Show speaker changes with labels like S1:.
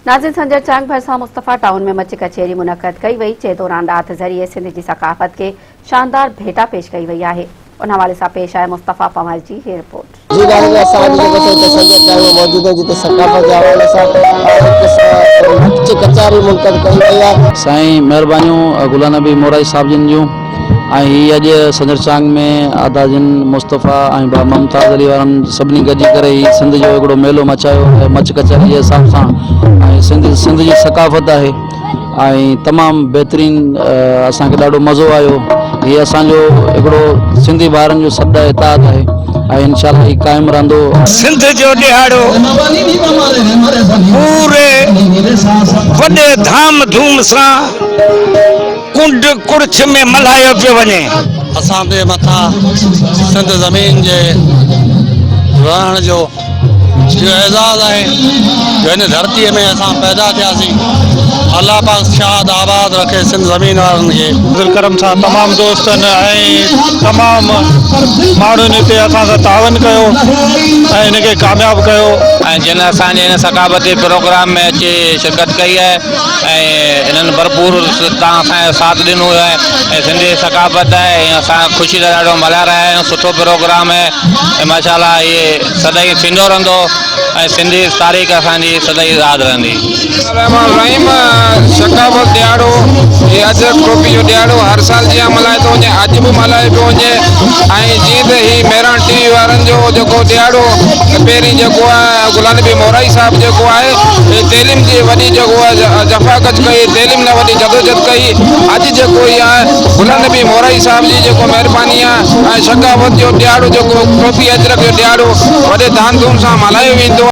S1: ناظرين سنجر چانگ ڀرسان مصطفيٰ ٽائون ۾ مچ ڪچهري منعقد ڪئي وئي جنهن دوران ڏات ذريعي سنڌ جي ثقافت کي شاندار ڀيٽا پيش ڪئي وئي آهي ان حوالي سان پيش آهي مصطفيٰ پنهور جي هي رپورٽ.
S2: جي ڳالهه ۾ اسان اڄ جيڪو سو هتي سنجر چانگ ۾ موجود آهيون جتي ثقافت جي حوالي سان هڪ مچ ڪچهري منعقد ڪئي وئي آهي.
S3: سائين مهربانيون غلام نبي مورائي صاحب جن جون ۽ هي اڄ سنجر چانگ ۾ ادا جن مصطفيٰ ۽ ڀاء ممتاز علي وارن سڀني گڏجي ڪري هي سنڌ جو هڪڙو ميلو مچايو آهي مچ ڪچهري جي حساب سان ۽ سنڌ سنڌ جي ثقافت آهي ۽ تمام بهترين اسان کي ڏاڍو مزو آيو هي اسان جو هڪڙو سنڌي ڀائرن جو سڏ آهي اتحاد آهي ۽ انشاء الله هي قائم رهندو.
S4: سنڌ جو ڏهاڙو پوري وڏي ڌام ڌوم سان ڪنڊ ڪڙڇ ۾ ملهايو پيو وڃي.
S5: اسان تي مٿان سنڌ زمين جي رهڻ جو اهو اعزاز آهي جو هن ڌرتيء ۾ اسان پيدا ٿياسين. الله پاڪ شاد آباد رکي سنڌ زمين وارن کي.
S6: فضل ڪرم سان تمام دوستن ۽ تمام ماڻهن هتي اسان سان تعاون ڪيو ۽ هن کي ڪامياب ڪيو.
S7: ۽ جن اسان جي هن ثقافتي پروگرام ۾ اچي شرڪت ڪئي آهي ۽ انهن ڀرپور تان اسان جو ساٿ ڏنو آهي ۽ سنڌي ثقافت آهي ۽ اسان خوشي سان ڏاڍو ملهائي رهيا آهيون سٺو پروگرام آهي ۽ ماشاء الله هي سدائين ٿيندو رهندو ۽ سنڌي تاريخ اسان جي سدائين ياد رهندي.
S8: بسم الله الرحمٰن الرحيم ثقافت ڏهاڙو هي اجرڪ ٽوپي جو ڏهاڙو هر سال جيان ملهايو ٿو وڃي اڄ به ملهايو پيو وڃي ۽ جيئن ته هي مهراڻ ٽي وي وارن جو جيڪو ڏهاڙو پهرين جيڪو آهي غلام نبي مورائي صاحب جيڪو آهي تعليم جي وڏي جيڪو آهي جفاڪش ڪئي تعليم لاء وڏي جدوجھد ڪئي اڄ جيڪو هي آهي غلام نبي مورائي صاحب جي جيڪو مهرباني آهي ۽ ثقافت جو ڏهاڙو جيڪو ٽوپي اجرڪ جو ڏهاڙو وڏي ڌام ڌوم سان ملهايو ويندو.